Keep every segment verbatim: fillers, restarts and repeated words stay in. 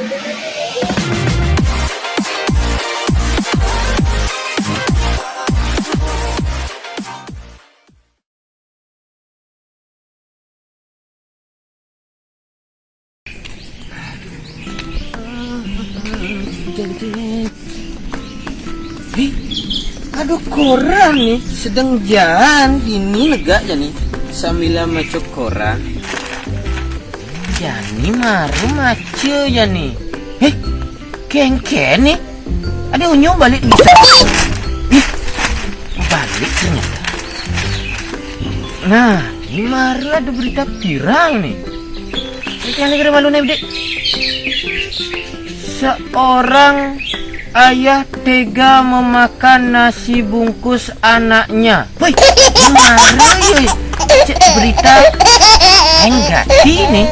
Hih, aduh, koran nih, sedeng jani ini negak jani, sambilan maca koran. Jani maru maca jani. Hih, kéngkén nih. Ada unyung balik bisa. Hih, balik ternyata. Nah, ini maru ada berita viral nih. Ini yang negeri malu nih, Dek. Seorang ayah tega memakan nasi bungkus anaknya. Woi, maru, yoi. Cek berita. Enggak, ini.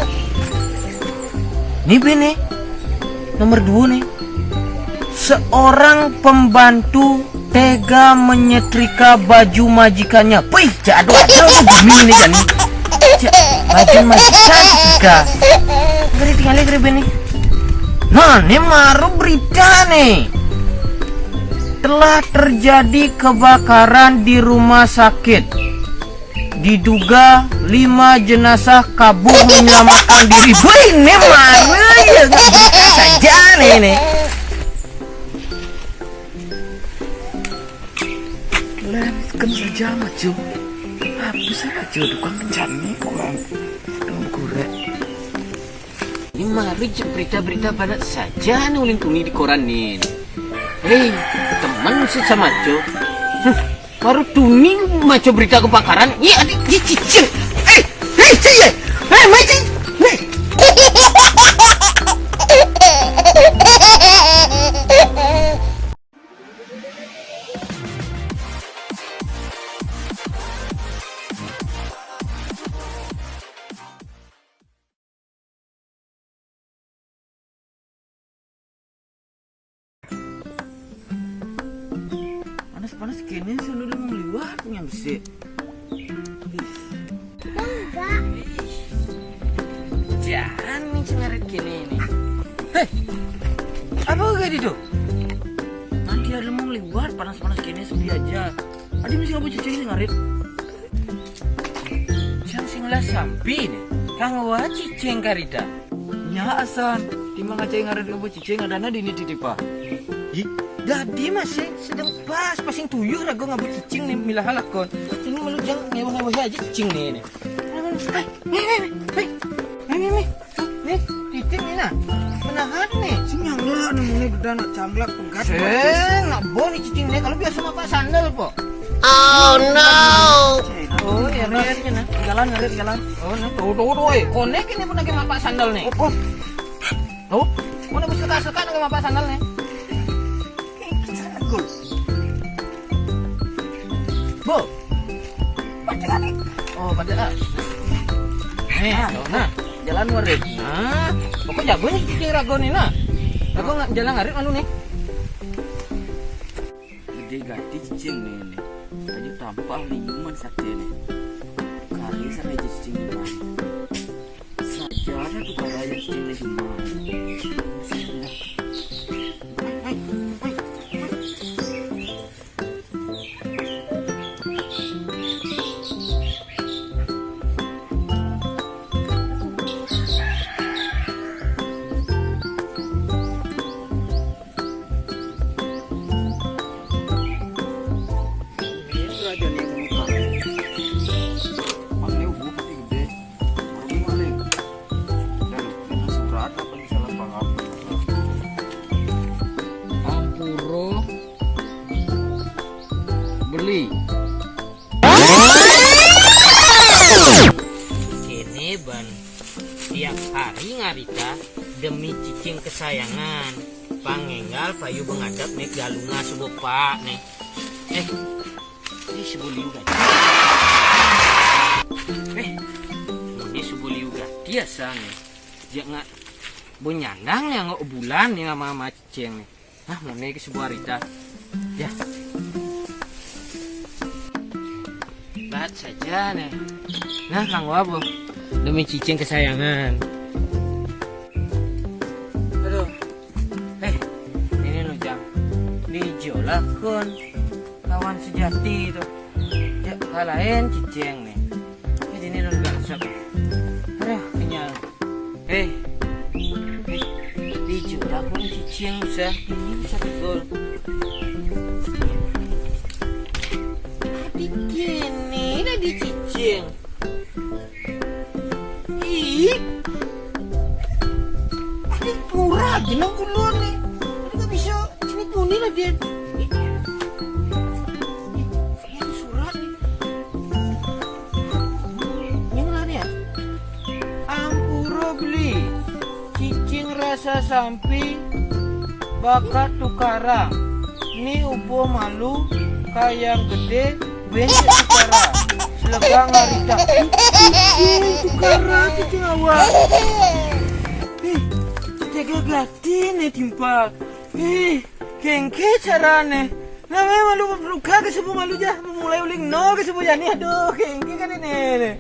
Ini bini. Nomor dua nih. Seorang pembantu tega menyetrika baju majikannya. Wih, jadul, jadul, booming ini jani. Ja-, baju majikan, tiga. Ngeri tinggal ngeri bini. Nah, ini maru berita nih. Telah terjadi kebakaran di rumah sakit. Diduga lima jenazah kabur menyelamatkan diri. Boy, ini maru ya, nggak bisa saja nih, nih. Lén, kan saja, Majo. Apa sih, Majo? Tukang kencang nih, kurang. Tukang kurek. Ini maru berita-berita banyak saja nih ulin tuni di koran nih. Hei, teman sih sama Majo. Huh, baru tuni maca berita kebakaran. Iya, adik, dia cicing. Eh, eh, cicing. Eh, main cicing. Eh. Panas-panas kene selalu mau liwat punya besi. Enggak. Jangan nih cengaret kene ini. Hei, apa gak itu? Nanti ada mau liwat panas-panas kene sepi aja. Adi mesti ngapa cicing sih ngarit? Cang sing lah sampi nih. Kang wa cicing karita. Nya asan, timbang aja ngarit ngapa cicing ada na dini titipa. Ih, dadi masih sedang pas, pasing tuyuh rago ngapa cicing nih milah lakon. Ini malu jang ngewa-ngewa aja cicing nih. Nih, nih, nih, nih. Nih, nih, nih. Nih, titik nih, nah. Penahan nih. Sing nyangla namanya gede anak cangklak pegat. Sing, nak bo nih cicing nih. Kalau biasa mapak sandal, po. Oh, no. Oh, ya, nih, nih, nah. Jalan, ngarit, jalan. Oh, nah. Tuh, tuh, tuh, eh. Konek ini pun lagi mapak sandal nih. Oh, oh. Tuh, mana bisa kasih kan lagi mapak sandal nih. Oke, bisa, cool. Bu. Pada, nih. Oh, pada, ah. Nih, nah, tuh, nah. Jalan warit. Nah, pokok jago nih cicing rago nih, nah. Rago nggak jalan ngarit anu nih. Gede gati cicing nih, nih. Aja tampah liuman sate nih. Kali sana aja cicing liuman. Saja ada tuh kali aja cicing liuman. Buset, dah. Hai, hai, hai, hai. Ampuro beli. Kene ban tiap hari ngarita demi cicing kesayangan. Pang enggal payu bengadap nih galunga subuh pak nih. Eh, ini sebuah liu gati. Eh, ini sebuah liu gati ya sang nih. Jangan bunyandang nih nggak bulan nih sama sama cicing nih. Nah, mone ke sebuah rita. Ya. Bat saja nih. Nah, kang wabu. Demi cicing kesayangan. Aduh, Lakon kawan sejati tu. Jak kalahin cicing ni. Jadi ni lun gasak. Aduh, kenyal. Hei. Hei. Biju lakon cicing usah. Ini usah tegol. Adi kini adi cicing. Ih. Adi murah aja nang buluan ni. Adi nggak bisa. Sini bunyi lah dia. Ih. Ih, ini surat ni. Ini lah ni ya. Ampura beli. Cicing rasa sampi bakat tukarang. Ni upo malu kayang gede bencik tukarang. Selebang harita. Cicing tukarang cicing awak. Ih, tega gati ni timpal. Ih, kengke carane. Namanya malu berluka ke subuh malu jah. Mulai uling no ke subuh jani. Aduh, kengke kan ini.